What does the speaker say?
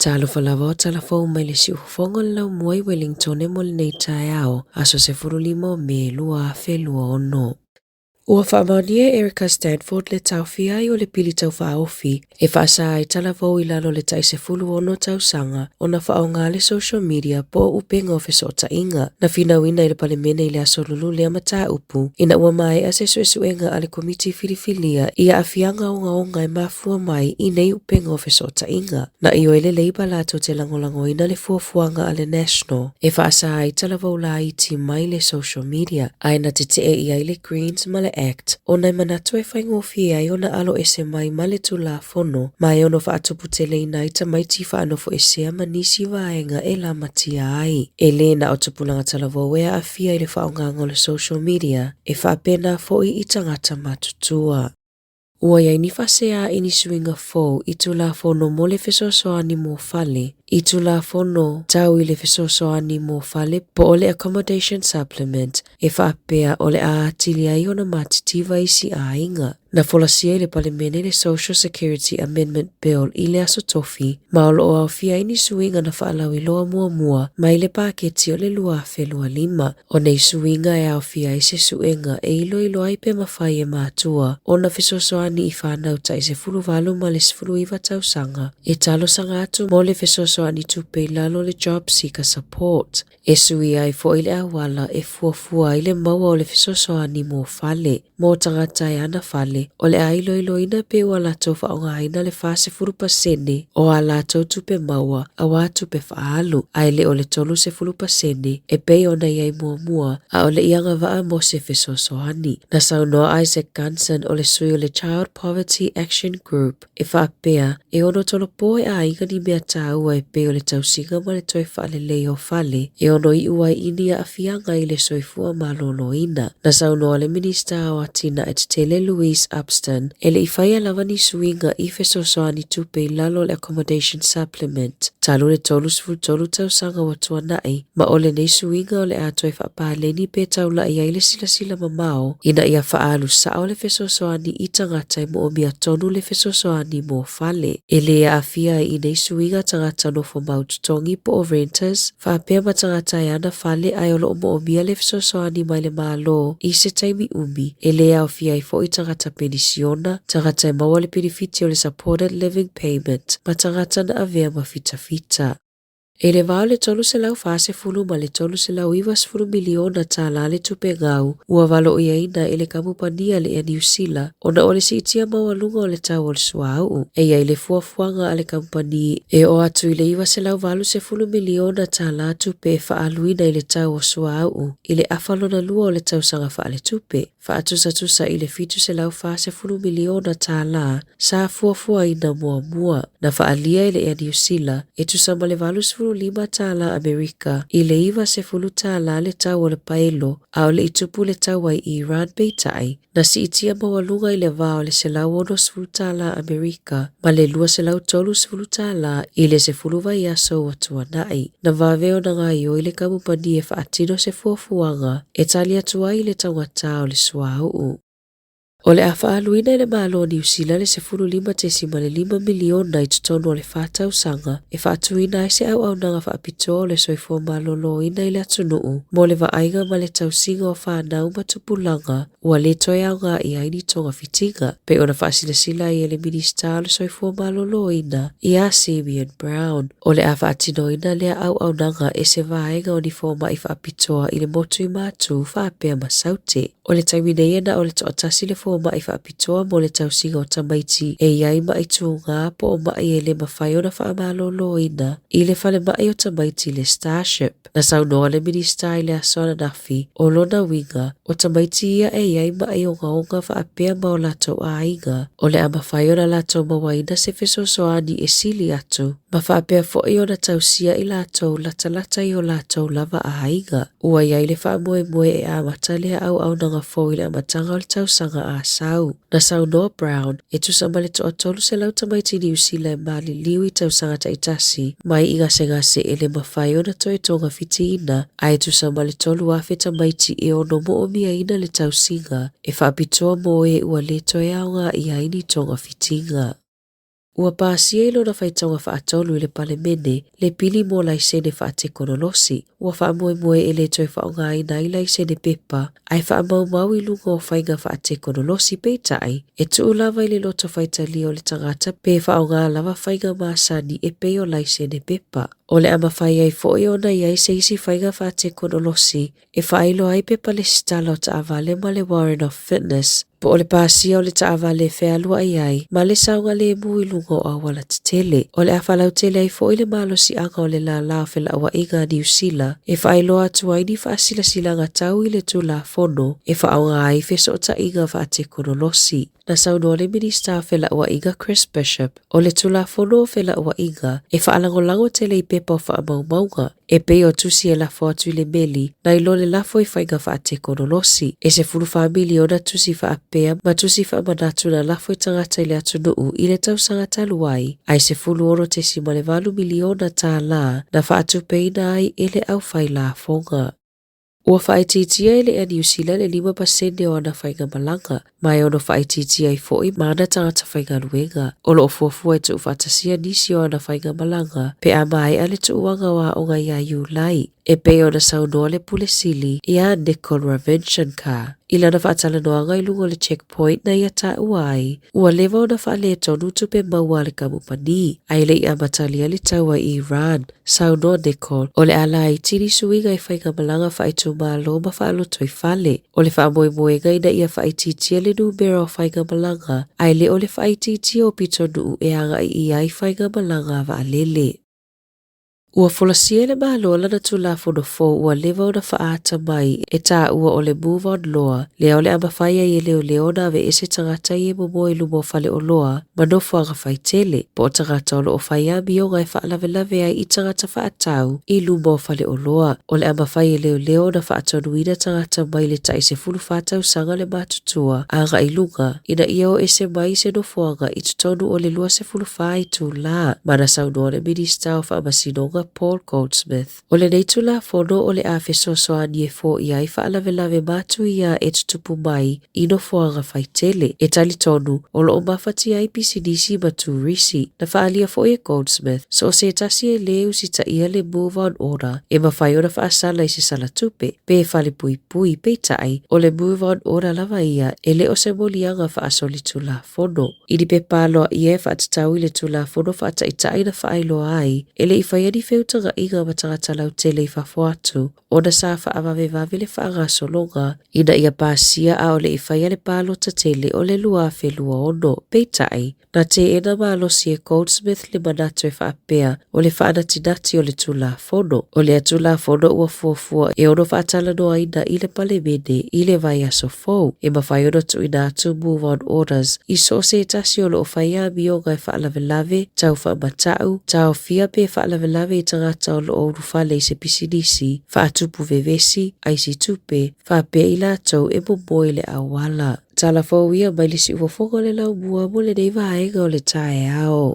Talofa lava o tala fou mai le siufofoga o le laumua i Wellingtone mo lenei taeao, aso 15 o Me 2026. Ua faamaonia e Erica Stanford le taofia ai o le Pili Tau Faaofi e faasa ai talavou i lalo o le tai 16 tausaga ona faaaoga le social media po o upega o fesootaiga. Na finauina i le Palemene i le Aso Lulu lea mataupu ina ua maea se suesuega a le Komiti Filifilia i aafiaga ogaoga e mafua mai i nei upega o fesootaiga. Na ioe le Labour latou te lagolagoina le fuafuaga a le National e faasa ai talavou laiti mai le social media, ae na tetee i ai le Greens ma le Act ona e manatu e faigofie ai ona alo ese mai ma le Tulafono ma e ono faatuputeleina ai tamaiti faanofoesea ma nisi vaega e lamatia ai. E le na o tupulaga talavou e aafia i le faaaogaina o le social media, e faapena foi i tagata matutua. Ua i ai ni faasea i ni suiga fou i Tulafono mo le Fesoasoani mo Fale, i Tulafono tau i le Fesoasoani mo Fale po o le Accommodation Supplement, e faapea o le a atili ai ona matitiva isi aiga. Na folasia i le Palemene le Social Security Amendment Bill i le Aso Tofi, ma o lo o aofia ai ni suiga na faalauiloa muamua mai le paketi o le 2025. O nei suiga e aofia ai se suega e iloilo ai pe mafai e matua ona fesoasoani i fanau tai 18 ma le 19 tausaga e talosaga atu mo le fesoasoani tupe i lalo o le Job Seeker Support. E suia ai foi le auala e fuafua ai le maua o le fesoasoani mo fale. Mo tagata e ana fale, o le a iloiloina pe ua latou faaaogaina le 40% o a latou tupe maua aua tupe faaalu, ae le o le 30% e pei ona i ai muamua a o le i agavaa mo se fesoasoani. Na saunoa Isaac Gunson o le sui o le Child Poverty Action Group e faapea, e ono tolopo e aiga ni mea taua e pei o le tausiga ma le toe faaleleia o fale e ono iu ai i ni aafiaga i le soifua maloloina. Na saunoa le Minisita o Atinae Tetele Louise Upston e le i faia lava ni suiga i fesoasoani tupe i lalo o le Accommodation Supplement talu le 33 tausaga ua tuanai, ma o lenei suiga o le a toe faapaleni pe taulai ai le silasila mamao ina ia faaalu sao le fesoasoani i tagata e moomia tonu le fesoasoani mo fale. E le aafia ai i nei suiga tagata nofo mau totogi po o renters, faapea ma tagata e ana fale ae o lo o moomia le fesoasoani mai le Malo i se taimi umi, e le aofia ai foi tagata penisiona, tagata e maua le penefiti o le Supported Living Payment ma tagata na avea ma fitafita. I le va o le 340 ma le 390 miliona tālā le tupe gau ua valoiaina e le kamupani a le Air Niu Sila ona o le siitia maualuga o le tau o le suauu. E i ai le fuafuaga a le kamupani e oo atu i le 980 miliona tālā tupe e faaaluina i le tau o suauu i le afa lona lua o le tausaga faaletupe. faatusatusa i le $740 miliona tālā sa fuafuaina muamua. Na faaalia e le Air Niu Sila e tusa ma le $85 tālā Amerika i le $90 tālā le tau o le paelo a o le i tupu le taua i Iran peitai, na siitia maualuga i le va o le $160 tālā Amerika ma le $230 tālā i le 10 vaiaso ua tuanai. Na vave ona gaoioi le kamupani e faatino se fuafuaga e tali atu ai i le taugata o le suauu. O le a faaaluina e le Malo o Niu Sila le 15.5 miliona i totonu o le fa tausaga e faatuina ai se auaunaga faapitoa o le soifua maloloina i le atunuu mo le vaaiga ma le tausiga o fanau ma tupulaga ua le toe aoga i ai ni togafitiga, pei ona faasilasila ai e le Minisita o le Soifua Maloloina ia Simeon Brown. O le a faatinoina lea auaunaga e se vaega o ni fomai faapitoa i le motu i Matu faapea ma Saute. O le taimi nei e na o le toatasi le fomai faapitoa mo le tausiga o tamaiti e i ai ma'i tūgā po o ma'i e le mafai ona faamaloloina i le falemai o tamaiti le Starship. Na saunoa le Minisita i le aso ananafi, o lona uiga, o tamaiti ia e i ai ma'i ogaoga faapea ma o latou aiga, o le a mafai ona latou mauaina se fesoasoani e sili atu, ma faapea foi ona tausia i latou latalata i o latou lava aiga. Ua i ai le faamoemoe e amata lea auaunaga fou i le amataga o le tausaga a sau. Na saunoa Brown, e tusa ma le toa-300 tamaiti Niu Sila e maliliu i tausaga taitasi mai i gasegase e le mafai ona toe togafitiina, ae tusa ma le 3,000 tamaiti e ono moomiaina le tausiga e faapitoa mo e ua le toe aoga i ai ni togafitiga. Ua pasia i lona faitauga faatolu i le Palemene le pili mo laisene faatekonolosi. Ua faamoemoe e le toe faaaogaina ai laisene pepa ae faamaumau i luga o faiga faatekonolosi peitai, e tuu lava i le loto faitalia o le tagata pe faaaoga lava faiga masani e pei o laisene pepa. O le a mafai ai foi ona i ai se isi faiga faatekonolosi e faailoa ai pepa lesitala o taavale ma le Warrant of Fitness, po o le pasia o le taavale e fealuai ai ma le saogalemu i luga o auala tetele. O le a faalautele ai foi le malosiaga o le lālā o felauaiga a Niu Sila e faailoa atu ai ni faasilasilaga tau i le Tulafono e faaaoga ai fesootaiga faatekonolosi. Na saunoa le Minista o Felauaiga Chris Bishop, o le Tulafono o Felauaiga e faalagolago tele i pepa o faamaumauga, e pei o tusi e lafo atu i le meli, nai lo le lafo i faiga faatekonolosi. E 14 miliona tusi faapea ma tusi faamanatu na lafo i tagata i le atunuu i le tausaga talu ai, ae $16.8 miliona tālā na faatupeina ai e le aufai lafoga. Ua faaitiitia e le Air New Zealand e 5% o ana faigamalaga, ma e ono faaitiitia ai foi ma ana tagata faigaluega. O lo o fuafua e tuufaatasia nisi o ana faigamalaga pe a maea le tuuaga o aoga ia Iulai, e pei ona saunoa le Pule Sili ia Nicole Ravinshankar i lana faatalanoaga i luga o le Checkpoint na ia taua ai ua leva ona faaletonu tupe maua a le kamupani ae le i amatalia le taua i Iran. Saunoa Nicole, o le a laiti ni suiga i faigamalaga faaitumalo ma faalotoifale. O le faamoemoega ina ia faaitiitia le numera o faigamalaga, ae le o le faaitiitia o pitonuu e agai i ai faigamalaga a vaalele. Ua folasia e le Malo lana Tulafono fou ua leva ona faaata mai e taua o le Move On Law, lea o le a mafai ai e leoleo ona aveese tagata ia e momoe i luma o faleoloa ma nofoaga faitele, po o tagata o lo o fai amioga e faalavelave ai i tagata faatau i luma o faleoloa. O le a mafai e leoleo ona faatonuina tagata mai le tai 14 tausaga le matutua agai i luga ina ia o ese mai i se nofoaga i totonu o le 24 itulā, ma na saunoa le Minista o Faamasinoga Paul Goldsmith. O lenei Tulafono o le a fesoasoani e foia ai faalavelave matuia e tutupu mai i nofoaga faitele, e talitonu o lo o mafatia ai pisinisi ma turisi. Na faaalia foi e Goldsmith, so o se tasi e lē usitaia le Move On Order e mafai ona faasala i se sala tupe, pe falepuipui, peitai, o le Move On Order lava ia e le o se moliaga faasolitulafono. I ni pepa aloaia e faatatau i le Tulafono Faataitai na faailoa ai, e le i faia ni feutagaiga ma tagata lautele i fafo atu, ona sa faavavevave le faagasologa ina ia pasia a o le i faia le palota tele o le 2026. Peitai, na teena malosi e Goldsmith le manatu e faapea o le faanatinati o le Tulafono. O lea Tulafono ua fuafua e ono faatalanoaina i le Palemene i le vaiaso fou, e mafai ona tuuina atu Move On Orders i so o se tasi o lo o fai amioga e faalavelave, tau faamatau, taofia pe faalavelave i tagata o lo o ulufale i se pisinisi, faatupu vevesi, aisi tupe, faapea i latou e momoe i le auala. Tala fou ia mai le siufofoga o le laumua mo lenei vaega o le taeao.